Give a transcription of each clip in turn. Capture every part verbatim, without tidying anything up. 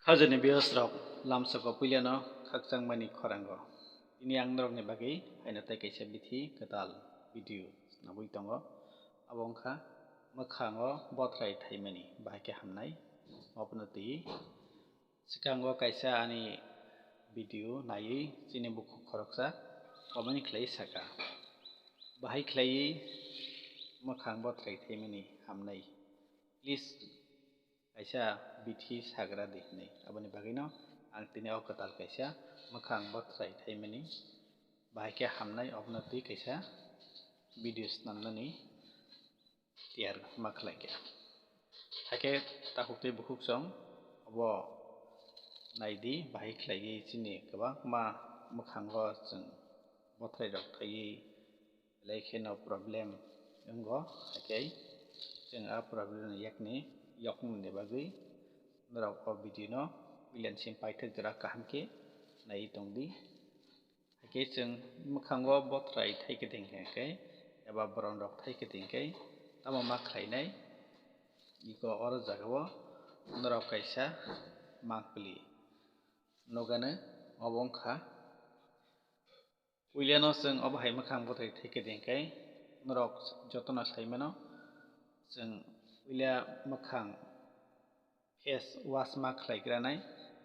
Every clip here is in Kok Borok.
Khajani viewers rok, lamsoko puilano khakchangmani khorango. Tini ang norokni bagwi haino tei kaisa bithi kwtal video snamwi tongo. Abo wngkha mwkhango bothrai thaimani bahai khe hamnai. Obono twi swkango kaisa ani video naiwi chini bukhuk khoroksa comment khlai saka, bahai khlaiwi mwkhang bothrai thaimani hamnai. Please kaisa bithi sagra di hinwi. Aboni bagwino ang tini o kwtal kaisa mwkhang bothrai thaimani bahai khe hamnai, obono twi kaisa video snamnani tiyar ma khlai kha. Hakhe takhuk tei bukhuk chwng obo naidi, bahai khlaiwi chini kwbangma mwkhango chwng bothrai rok thaiwi belai kheno problem wngo, hakhe chwng a problem ni yakni yokmungni bagwi norok o video no puila ni simi paithak jora kaham khe naiwi tongdi. Hakhe chwng mwkhango bothrai thai khe tongkha khe eba borom rok thai khe tongkha khe tamo ma khlainai? Iko oro jagao norok kaisa mangpili nugano, obo wngkha puilano chwng obo hai mwkhang bothrai thai khe tongkha khe norok jotono sai mano, chwng puila mwkhang face wash ma khlai granai,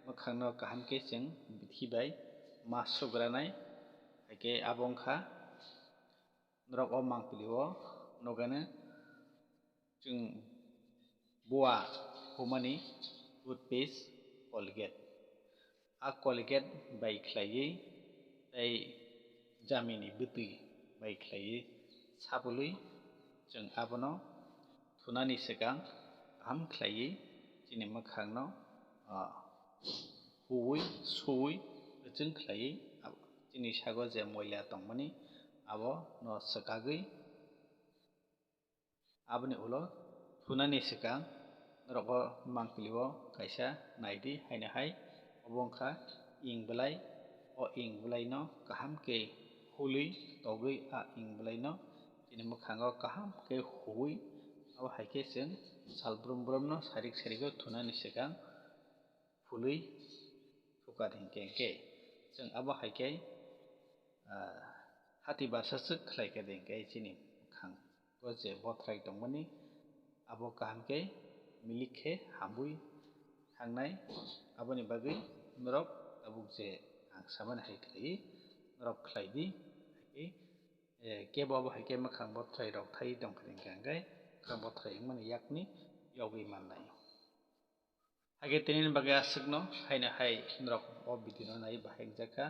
mwkhangno kaham khe chwng bithi bai ma sugranai, hakhe abo wngkha norok o mangpili o nugano chwng bua humani toothpaste, Colgate. A Colgate bai khlaiwi tei jamini bwtwi bai khlaiwi sabului chwng abono thunani swkang kaham khlaiwi chini mwkhangno, ah, huwi suwi kwchwng khlaiwi, ah, chini sago je moila tongmani abono swkagwi aboni ulo thunani swkang norok o mangpili o kaisa naidi, haino hai obo wngkha ing belai. O ing belai no kaham khe hului togwi a ing belai no chini mwkhango kaham khe huwi, abo hai khe chwng sal brum brum no sarik sarik o thunani swkang phului thukar hinkhe, hinkhe chwng abo hai khe, ah, hati barsa swk khlai khe de hinkhe chini mwkhang o je bothrai tongmani abo kaham khe milik khe hamwi thangnai. Aboni bagwi norok tabuk je ang samani hai khlaiwi norok khlai di, hai khe, eh, kebo abo hai khe mwkhang bothrai rok thai tong khe hinkhe mwkhang bothrai wngmani yakni yogwi mannai. Hakhe tini ni bagwi aswkno haino hai norok o video no nai bahai wngjakha,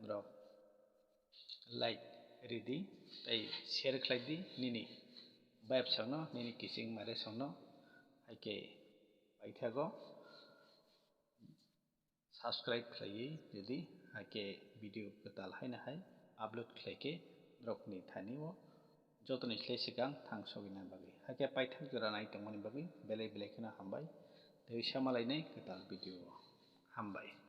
norok like ridi tei share khlai di nini bayapsongno, nini kiching maresongno, hakhe paithago subscribe khlaiwi ridi, hakhe video kwtal haino hai upload khlai khe norokni thani o jotoni slai swkang thang sogwina bagwi. Hakhe paithak jora nai tongmani bagwi belai belai kheno hambai. Tei samalainai kwtal video o. Hambai.